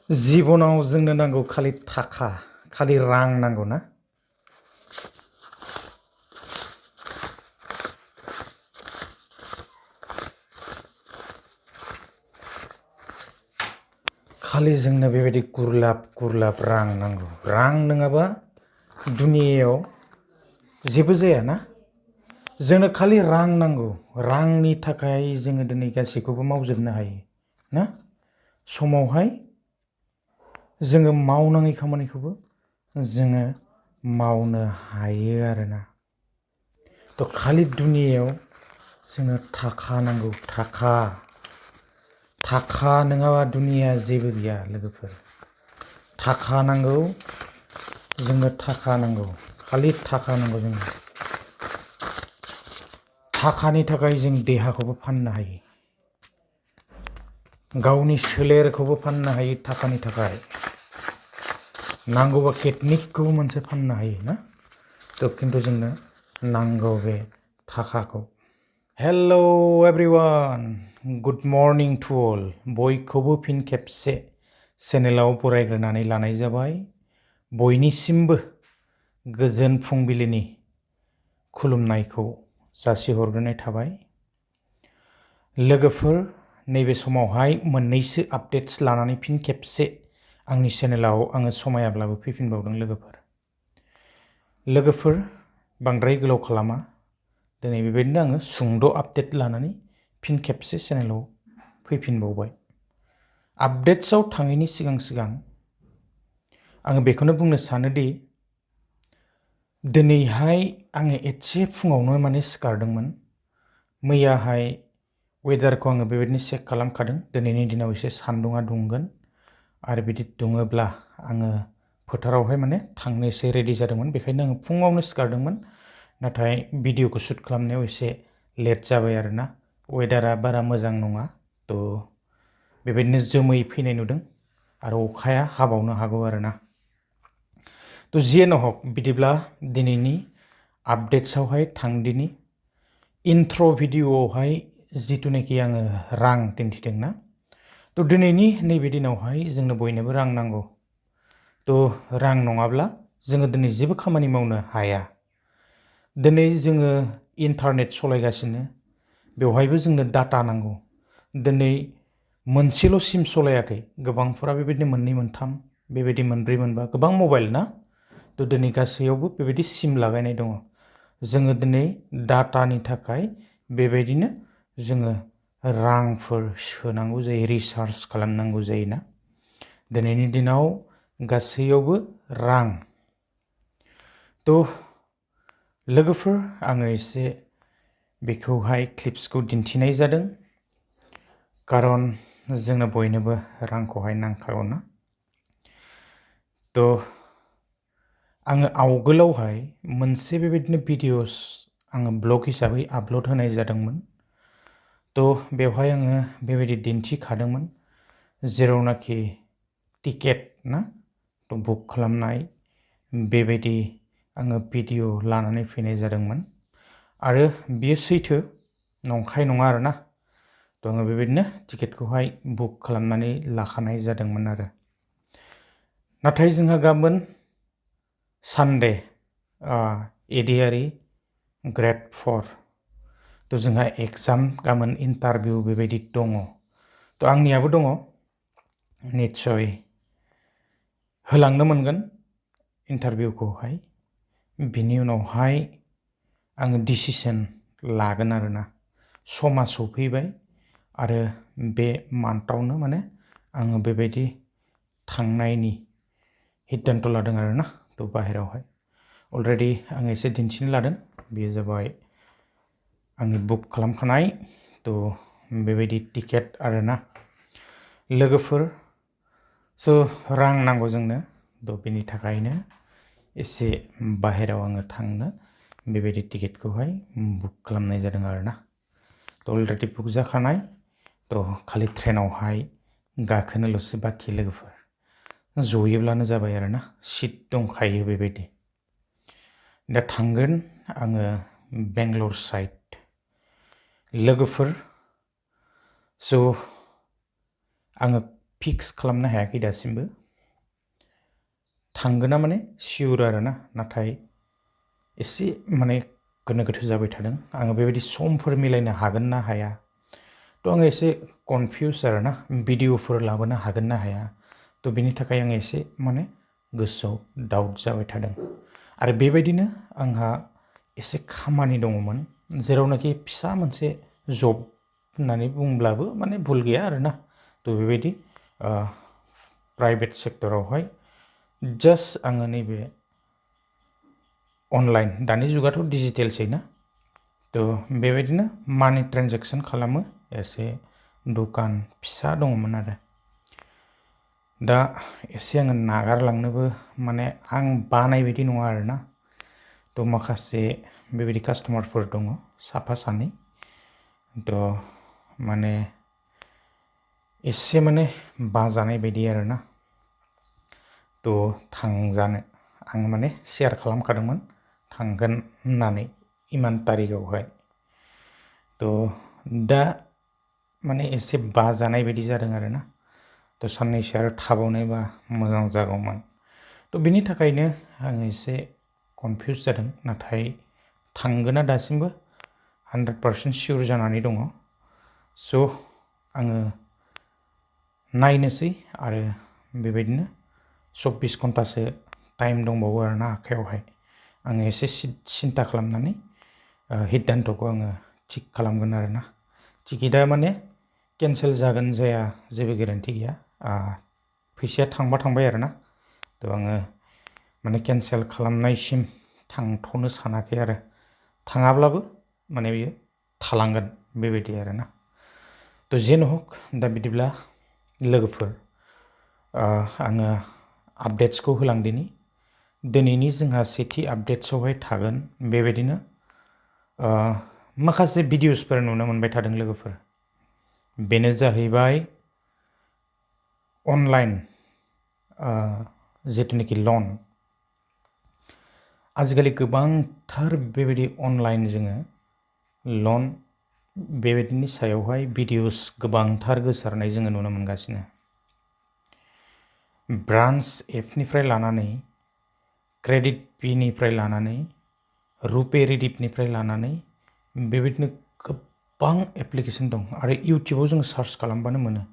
जिबनाव जोंनो नांगौ खालि थाखा खालि रां नांगौ ना खालि जोंनो बेबायदि गुरलाब रां नांगौ रां नङाबा दुनियायाव जेबो जाया ना जोंनो खालि रां नांगौ रांनि थाखाय जोङो दिनै गासैखौबो मावजोबनो हायो ना समावहाय जोङो मावनाङै खामानिखौबो जोङो मावनो हायो आरोना थ' खालि दुनियायाव जोंनो थाखा नांगौ थाखा नङाबा दुनिया जेबो गैया लोगोफोर थाखा नांगौ जोंनो थाखा नांगौ खालि थाखा नांगौ जोंनो थाखानि थाखाय जों देहाखौबो फाननो हायो गावनि सोलेरखौबो फाननो हायो थाखानि थाखाय नांगौबा किडनिखौबो मोनसे फाननो हायो ना थ' खिन्थु जोंनो नांगौ बे थाखाखौ hello everyone good morning to all बयखौबो फिन खेबसे चेनेलाव बरायग्रोनानै लानाय जाबाय बयनिसिमबो गोजोन फुंबिलिनि खुलुमनायखौ जासिहरग्रोनाय थाबाय लोगोफोर नैबे समावहाय मोननैसो आपडेट्स लानानै फिन खेबसे आंनि चेनेलाव आङो समायाब्लाबो फैफिनबावदों लोगोफोर बांद्राय गोलाव खालामा दिनै बेबायदिनो आङो सुंद' आपडेट लानानै फिन खेबसे चेनेलाव फैफिनबावबाय आपडेट्सआव थाङैनि सिगां आङो बेखौनो बुंनो सानोदि दिनैहाय आङो एसे फुङावनो माने सिखारदोंमोन मैयाहाय वेदारखौ आङो बेबायदिनो चेक खालामखादों दिनैनि दिनाव एसे सान्दुङा दुंगोन आरो बिदि दुङोब्ला आङो फोथारावहाय माने थांनो एसे रेडि जादोंमोन बेखायनो आङो फुङावनो सिखारदोंमोन नाथाय भिडिअखौ शुट खालामनायाव एसे लेट जाबाय आरोना वेदारा बारा मोजां नङा थ' बेबायदिनो जोमै फैनाय नुदों आरो अखाया हाबावनो हागौ आरोना थ' जियानो हक बिदिब्ला दिनैनि आपडेट्सआवहाय थांदिनि इन्ट्र' भिडिअआवहाय जिथुनाखि आङो रां दिन्थिदोंना थ' दिनैनि नैबे दिनावहाय जोंनो बयनोबो रां नांगौ थ' रां नङाब्ला जोङो दिनै जेबो खामानि मावनो हाया दिनै जोङो इन्टारनेट सालायगासिनो बेवहायबो जोंनो डाटा नांगौ दिनै मोनसेल' सिम सालायाखै गोबांफोरा बेबायदिनो मोननै मोनथाम बेबायदि मोनब्रै मोनबा गोबां मबाइल ना थ' दिनै गासैयावबो बेबायदि सिम लागायनाय दङ जोङो दिनै डाटानि थाखाय बेबायदिनो जोङो रांफोर सोनांगौ जायो रिसार्ज खालामनांगौ जायोना दिनैनि दिनाव गासैयावबो रां थ' लोगोफोर आङो एसे बेखौहाय क्लिप्सखौ दिन्थिनाय जादों खारन जोंनो बयनोबो रांखौहाय नांखागौ ना थ' आङो आवगोलावहाय मोनसे बेबायदिनो भिडिअस आङो ब्लग हिसाबै आपल'ड होनाय जादोंमोन थ' बेवहाय आङो बेबायदि दिन्थिखादोंमोन जेरावनाखि टिकेट ना थ' बुक खालामनाय बेबायदि आङो भिडिअ लानानै फैनाय जादोंमोन आरो बियो सैथो नंखाय नङा आरोना थ' आङो बेबायदिनो टिकेटखौहाय बुक खालामनानै लाखानाय जादोंमोन आरो नाथाय जोंहा गाबोन सानडे ADRE ग्रेड 4 थ' जोंहा एग्जाम गाबोन इन्टारभिउ बेबायदि दङ थ' आंनियाबो दङ निस्सय होलांनो मोनगोन इन्टारभिउखौहाय बिनि उनावहाय आङो डिसिसन लागोन आरोना समा सफैबाय आरो बे मान्थआवनो माने आङो बेबायदि थांनायनि सिद्धान्त लादों आरोना थ' बाहेरायावहाय अलरेडि आङो एसे दिन्थिनो लादों बेयो जाबाय आंनि बुक खालामखानाय थ' बेबायदि टिकेट आरोना लोगोफोर स' रां नांगौ जोंनो थ' बेनि थाखायनो एसे बाहेरायाव आङो थांनो बेबायदि टिकेटखौहाय बुक खालामनाय जादों आरोना थ' अलरेडि बुक जाखानाय थ' खालि ट्रेनावहाय गाखोनोल'सो बाखि लोगोफोर जयोब्लानो जाबाय आरोना सिट दंखायो बेबायदि दा थांगोन आङो बेंगलर साइड लोगोफोर स' आङो फिक्स खालामनो हायाखै दासिमबो थांगोना माने सियर आरोना नाथाय एसे माने गोनो गोथो जाबाय थादों आङो बेबायदि समफोर मिलायनो हागोन ना हाया थ' आङो एसे कनफिउस आरोना भिडिअफोर लाबोनो हागोन ना हाया थ' बेनि थाखाय आङो एसे माने गोसोआव डाउट जाबाय थादों आरो बेबायदिनो आंहा एसे खामानि दङमोन जेरावनाखि फिसा मोनसे जब होननानै बुंब्लाबो माने भुल गैया आरोना थ' बेबायदि प्राइभेट सेक्टरावहाय जास्ट आङो नैबे अनलाइन दानि जुगाथ' डिजिटेलसै ना थ' बेबायदिनो मानि ट्रेन्जेक्सन खालामो एसे दुखान फिसा दङमोन आरो दा एसे आङो नागारलांनोबो माने आं बानाय बायदि नङा आरोना थ' माखासे बेबायदि कास्टमारफोर दङ साफा सानै थ' माने एसे माने बाजानाय बायदि आरोना थ' थांजानो आं माने शेयार खालामखादोंमोन थांगोन होननानै इमान तारिखआवहाय थ' दा माने एसे बाजानाय बायदि जादों आरोना थ' साननैसो आरो थाबावनायबा मोजां जागौमोन थ' बिनि थाखायनो आङो एसे कनफिउस जादों नाथाय थांगोना दासिमबो 100% सियर जानानै दङ स' आङो नायनोसै आरो बेबायदिनो 24 घन्टासो टाइम दंबावो आरोना आखायावहाय आङो एसे सिन्था खालामनानै हिद्दान्त'खौ आङो थिग खालामगोन आरोना टिकेटआ माने केन्सेल जागोन जाया जेबो गेरेन्टि गैया फैसाया थांबा थांबाय आरोना थ' आङो माने केन्सेल खालामनायसिम थांथ'नो सानाखै आरो थाङाब्लाबो माने बियो थालांगोन बेबायदि आरोना थ' जेन हक दा बिदिब्ला लोगोफोर आङो आपडेट्सखौ होलांदिनि दिनैनि जोंहा सेथि आपडेट्सआवहाय थागोन बेबायदिनो माखासे भिडिअसफोर नुनो मोनबाय थादों लोगोफोर बेनो जाहैबाय अनलाइन जिथुनाखि लन आजिखालि गोबांथार बेबायदि अनलाइन जोङो लन बेबायदिनि सायावहाय भिडिअस गोबांथार गोसारनाय जोङो नुनो मोनगासिनो ब्रान्च एपनिफ्राय लानानै क्रेडिट पिनिफ्राय लानानै रुपे रिडिपनिफ्राय लानानै बेबायदिनो गोबां एप्लिकेसन दं आरो इउटिउबाव जों सार्च खालामबानो मोनो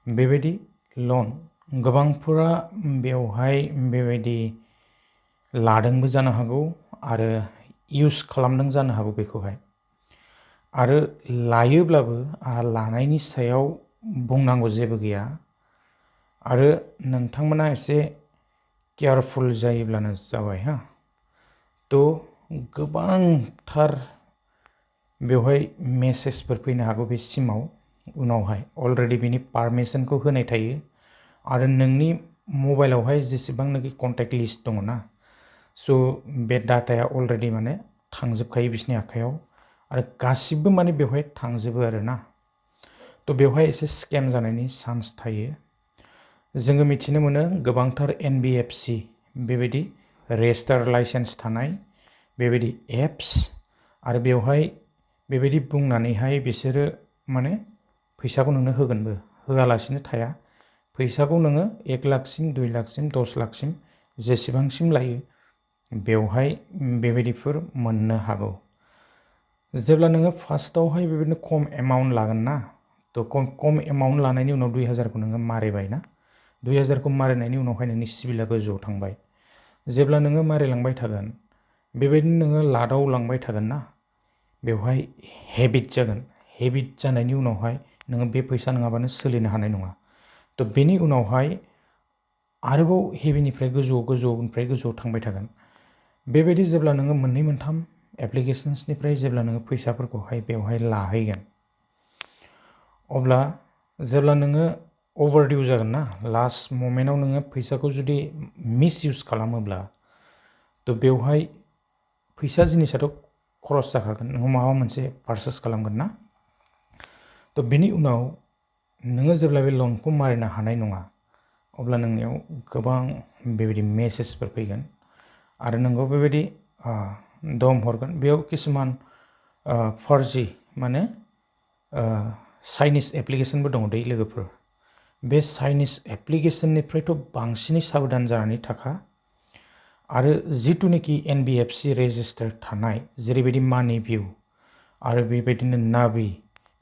बेबायदि लन गोबांफोरा बेवहाय बेबायदि लादोंबो जानो हागौ आरो इउज खालामदों जानो हागौ बेखौहाय आरो लायोब्लाबो लानायनि सायाव बुंनांगौ जेबो गैया आरो नोंथांमोना एसे केयारफुल जायोब्लानो जाबाय थ' गोबांथार बेवहाय मेसेजफोर फैनो हागौ बे सिमाव उनावहाय अलरेडि बिनि पारमिसनखौ होनाय थायो आरो नोंनि मबाइलावहाय जेसेबांनाखि कन्टेक्ट लिस्ट दङ ना स' बे डाटाया अलरेडि माने थांजोबखायो बिसोरनि आखायाव आरो गासिबो माने बेवहाय थांजोबो आरोना थ' बेवहाय एसे स्केम जानायनि चान्स थायो जोङो मिथिनो मोनो गोबांथार NBFC बेबायदि रेजिस्टार लाइसेन्स थानाय बेबायदि एप्स आरो बेवहाय बेबायदि बुंनानैहाय बिसोरो माने फैसाखौ नोंनो होगोनबो होआलासिनो थाया फैसाखौ नोङो 1 लाखसिम 2 लाखसिम 10 लाखसिम जेसेबांसिम लायो बेवहाय बेबायदिफोर मोननो हागौ जेब्ला नोङो फार्स्टआवहाय बेबायदिनो खम एमाउन्ट लागोन ना थ' खम एमाउन्ट लानायनि उनाव 2000खौ नोङो मारिबाय ना 2000खौ मारिनायनि उनावहाय नोंनि सिबिला गोजौआव थांबाय जेब्ला नोङो मारिलांबाय थागोन बेबायदिनो नोङो लादाव लांबाय थागोन ना बेवहाय हेबिट जागोन हेबिट जानायनि उनावहाय नोङो बे फैसा नङाबानो सोलिनो हानाय नङा थ' बेनि उनावहाय आरोबाव हेबिटनिफ्राय गोजौनिफ्राय गोजौआव थांबाय थागोन बेबायदि जेब्ला नोङो मोननै मोनथाम एप्लिकेशन्सनिफ्राय जेब्ला नोङो फैसाफोरखौहाय बेवहाय लाहैगोन अब्ला जेब्ला नोङो अभारडिउ जागोन ना लास्ट ममेन्टाव नोङो फैसाखौ जुदि मिस इउज खालामोब्ला थ' बेवहाय फैसा जिनिसाथ' खरस जाखागोन नोङो माबा मोनसे पारचेस खालामगोन ना थ' बेनि उनाव नोङो जेब्ला बे लनखौ मारिनो हानाय नङा अब्ला नोंनियाव गोबां बेबायदि मेसेजफोर फैगोन आरो नोंखौ बेबायदि दम हरगोन बेयाव किसुमान फर्जि माने चाइनिस एप्लिकेसनबो दङ दै लोगोफोर बे चाइनिज एप्लिकेशननिफ्रायथ' बांसिनै साबधान जानानै थाखा। आरो जिथुनिखि NBFC रेजिस्टार थानाय जेरैबायदि मानि भिउ आरो बेबायदिनो नाभि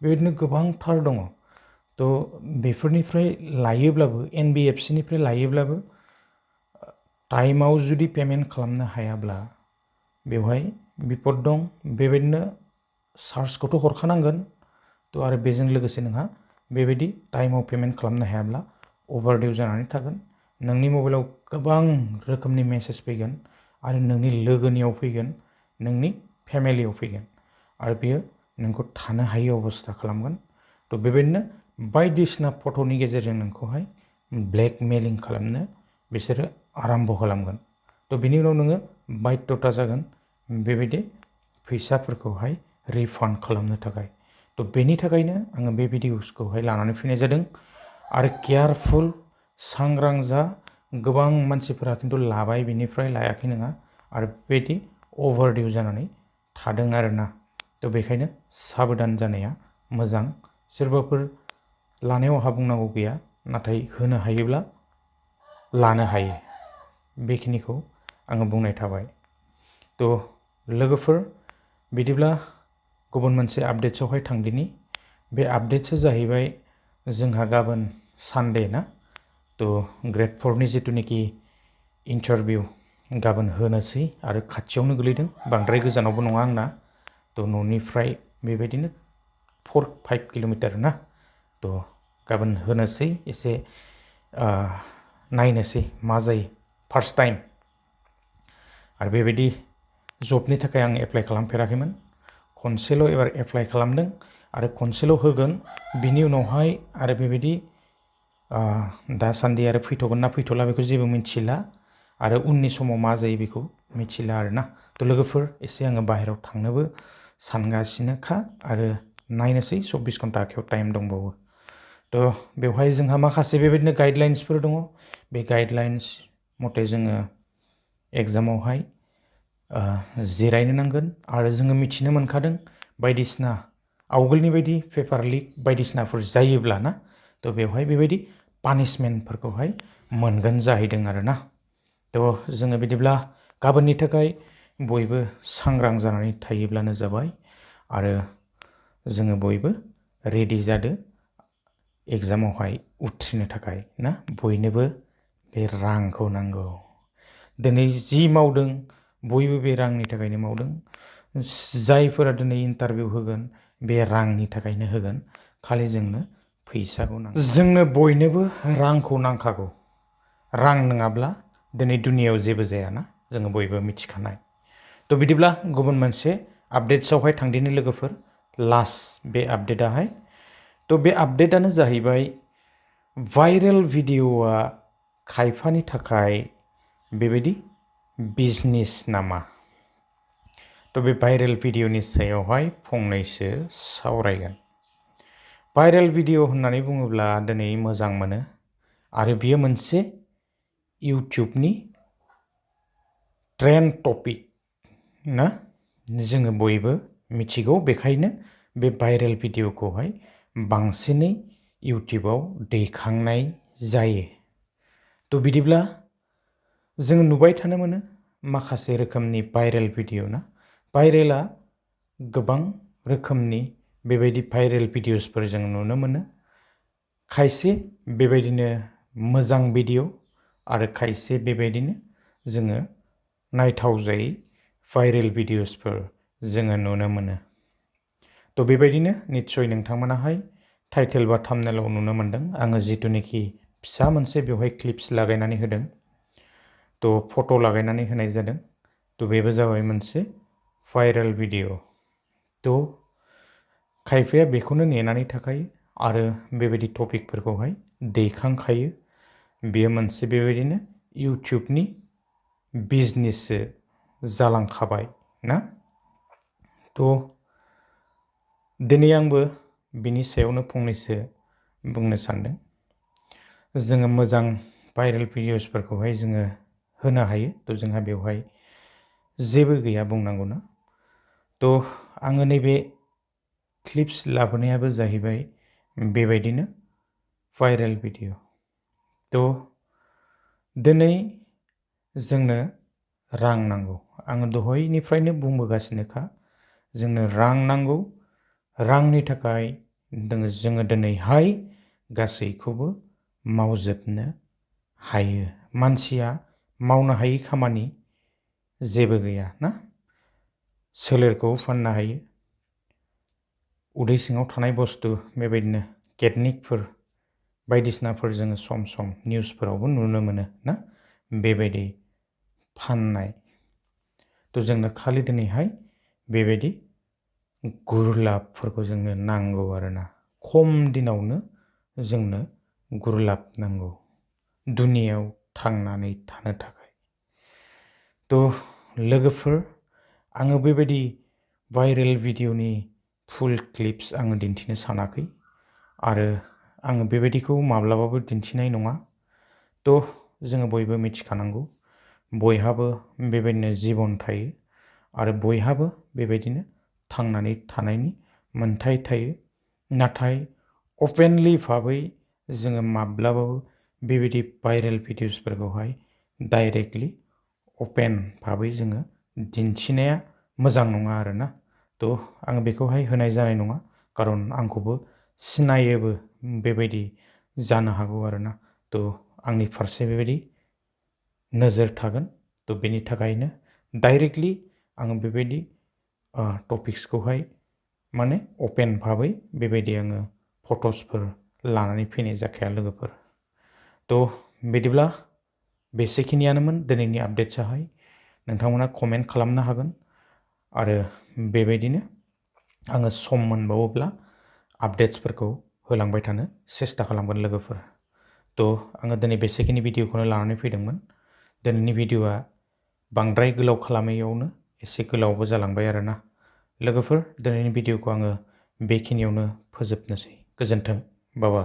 बेबायदिनो गोबांथार दङ। थ' बेफोरनिफ्राय लायोब्लाबो NBFCनिफ्राय लायोब्लाबो टाइमाव जुदि पेमेन्ट खालामनो हायाब्ला बेवहाय बिपद दं। बेबायदिनो चार्जखौथ' हरखानांगोन। थ' आरो बेजों लोगोसे नोंहा बेबायदि टाइमाव पेमेन्ट खालामनो हायाब्ला अभारडिउ जानानै थागोन। नोंनि मबाइलाव गोबां रोखोमनि मेसेज फैगोन आरो नोंनि लोगोनियाव फैगोन, नोंनि फेमिलियाव फैगोन आरो बेयो नोंखौ थानो हायै अबस्था खालामगोन। थ' बेबायदिनो बायदिसिना फट'नि गेजेरजों नोंखौहाय ब्लेकमेलिं खालामनो बिसोरो आराम्भ खालामगोन। थ' बिनि उनाव नोङो बाध्यता जागोन बेबायदि फैसाफोरखौहाय रिफान्ड खालामनो थाखाय। थ' बेनि थाखायनो आङो बे भिडिअसखौहाय लानानै फैनाय जादों। आरो केयारफुल, सांग्रां जा। गोबां मानसिफोरा खिन्थु लाबाय, बिनिफ्राय लायाखै नङा आरो बेबायदि अभारडिउ जानानै थादों आरोना। थ' बेखायनो साबधान जानाया मोजां। सोरबाफोर लानायाव आंहा बुंनांगौ गैया, नाथाय होनो हायोब्ला लानो हायो। बेखिनिखौ आङो बुंनाय थाबाय। थ' लोगोफोर, बिदिब्ला गुबुन मोनसे आपडेट्सआवहाय थांदिनि। बे आपडेट्सआ जाहैबाय जोंहा गाबोन सानडे ना। थ' ग्रेड 4नि जिथुनिखि इन्टारभिउ गाबोन होनोसै आरो खाथियावनो गोलैदों, बांद्राय गोजानावबो नङा आंना। थ' न'निफ्राय बेबायदिनो 4-5 किल'मिटार ना। थ' गाबोन होनोसै, एसे नायनोसै मा जायो। फार्स्ट टाइम आरो बेबायदि जबनि थाखाय आं एप्लाइ खालामफेराखैमोन। खनसेल' एबार एप्लाइ खालामदों आरो खनसेल' होगोन। बिनि उनावहाय आरो बेबायदि दासान्दि आरो फैथ'गोन ना फैथ'ला बेखौ जेबो मिथिला आरो उननि समाव मा जायो बेखौ मिथिला आरोना। थ' लोगोफोर, एसे आङो बाहेरायाव थांनोबो सानगासिनोखा आरो नायनोसै 24 घन्टा आखायाव टाइम दंबावो। थ' बेवहाय जोंहा माखासे बेबायदिनो गाइडलाइन्सफोर दङ। बे गाइडलाइन्स मथे जोङो एग्जामावहाय जिरायनो नांगोन आरो जोङो मिथिनो मोनखादों बायदिसिना आवगोलनि बायदि पेपार लिक बायदिसिनाफोर जायोब्ला ना, थ' बेवहाय बेबायदि पानिशमेन्टफोरखौहाय मोनगोन जाहैदों आरोना। थ' जोङो बिदिब्ला गाबोननि थाखाय बयबो सांग्रां जानानै थायोब्लानो जाबाय आरो जोङो बयबो रेडि जादो एग्जामावहाय उथ्रिनो थाखाय ना। बयनोबो बे रांखौ नांगौ। दिनै जि मावदों बयबो बे रांनि थाखायनो मावदों। जायफोरा दिनै इन्टारभिउ होगोन बे रांनि थाखायनो होगोन, खालि जोंनो फैसाखौ नांगौ। जोंनो बयनोबो रांखौ नांखागौ। रां नङाब्ला दिनै दुनियाव जेबो जायाना, जोङो बयबो मिथिखानाय। थ' बिदिब्ला गुबुन मोनसे आपडेट्सआवहाय थांदिनि लोगोफोर, लास्ट बे आपडेटआहाय। थ' बे आपडेटआनो जाहैबाय भाइरेल भिडिअ'आ खायफानि थाखाय बेबायदि बिजनेस नामा। थ' बे भाइरेल भिडिअ'नि सायावहाय फंनैसो सावरायगोन। भाइरेल भिडिअ' होननानै बुङोब्ला दिनै मोजां मोनो आरो बियो मोनसे इउटिउबनि ट्रेन्ड टपिक ना, जोङो बयबो मिथिगौ। बेखायनो बे भाइरेल भिडिअ'खौहाय बांसिनै इउटिउबाव दैखांनाय जायो। थ' बिदिब्ला जोङो नुबाय थानो मोनो माखासे रोखोमनि भाइरेल भिडिअ' ना। भाइरेला गोबां रोखोमनि बेबायदि भाइरेल भिडिअ'सफोर जों नुनो मोनो। खायसे बेबायदिनो मोजां भिडिअ' आरो खायसे बेबायदिनो जोङो नायथावजायै भाइरेल भिडिअ'सफोर जोङो नुनो मोनो। थ' बेबायदिनो निस्सय नोंथांमोनाहाय टाइटेल बा थाम्बनेलाव नुनो मोन्दों आङो जिथुनिखि फिसा मोनसे बेवहाय क्लिप्स लागायनानै होदों। थ' फट' लागायनानै होनाय जादों। थ' बेबो जाबाय मोनसे भाइरेल भिडिअ'। थ' खायफाया बेखौनो नेनानै थाखायो आरो बेबायदि टपिकफोरखौहाय दैखांखायो। बेयो मोनसे बेबायदिनो इउटिउबनि बिजनेससो जालांखाबाय ना। थ' दिनै आंबो बिनि सायावनो फंनैसो बुंनो सानदों। जोङो मोजां भाइरेल भिडिअ'सफोरखौहाय जोङो होनो हायो। थ' जोंहा बेवहाय जेबो गैया बुंनांगौना। थ' आङो नैबे क्लिप्स लाबोनायाबो जाहैबाय बेबायदिनो भाइरेल भिडिअ। दिनै जोंनो रां नांगौ। आङो दहायनिफ्रायनो बुंबोगासिनोखा जोंनो रां नांगौ। रांनि थाखाय जोङो दिनैहाय गासैखौबो मावजोबनो हायो। मानसिया मावनो हायै खामानि जेबो गैया ना। सोलेरखौ फाननो हायो, उदै सिङाव थानाय बुस्थु बेबायदिनो किडनिफोर बायदिसिनाफोर जोङो सम सम निउसफोरावबो नुनो मोनो ना, बेबायदि फाननाय। जोंनो खालि दिनैहाय बेबायदि गुरलाबफोरखौ जोंनो नांगौ आरोना। खम दिनावनो जोंनो गुरलाब नांगौ दुनियायाव थांनानै थानो थाखाय। लोगोफोर, आङो बेबायदि भाइरेल भिडिअनि फुल क्लिप्स आङो दिन्थिनो सानाखै आरो आङो बेबायदिखौ माब्लाबाबो दिन्थिनाय नङा। जोङो बयबो मिथिखानांगौ, बयहाबो बेबायदिनो जिबन थायो आरो बयहाबो बेबायदिनो थांनानै थानायनि मोन्थाय थायो। नाथाय अपेनलि भाबै जोङो माब्लाबाबो बेबायदि भाइरेल भिडिअसफोरखौहाय डाइरेक्टलि अपेन भाबै जोङो दिन्थिनाया मोजां नङा आरोना। आङो बेखौहाय होनाय जानाय नङा, खारन आंखौबो सिनायोबो बेबायदि जानो हागौ आरोना। आंनि फारसे बेबायदि नोजोर थागोन। बेनि थाखायनो डाइरेक्टलि आङो बेबायदि टपिक्सखौहाय माने अपेन भाबै बेबायदि आङो फट'सफोर लानानै फैनाय जाखाया लोगोफोर। बिदिब्ला बेसेखिनियानोमोन दिनैनि आपडेट्सआहाय। नोंथांमोना कमेन्ट खालामनो हागोन आरो बेबायदिनो आङो सम मोनबावोब्ला आपडेट्सफोरखौ होलांबाय थानो सेस्था खालामगोन लोगोफोर। आङो दिनै बेसेखिनि भिडिअखौनो लानानै फैदोंमोन। दिनैनि भिडिअआ बांद्राय गोलाव खालामैयावनो एसे गोलावबो जालांबाय आरोना। लोगोफोर, दिनैनि भिडिअखौ आङो बेखिनियावनो फोजोबनोसै। गोजोन्थों, बाय बाय।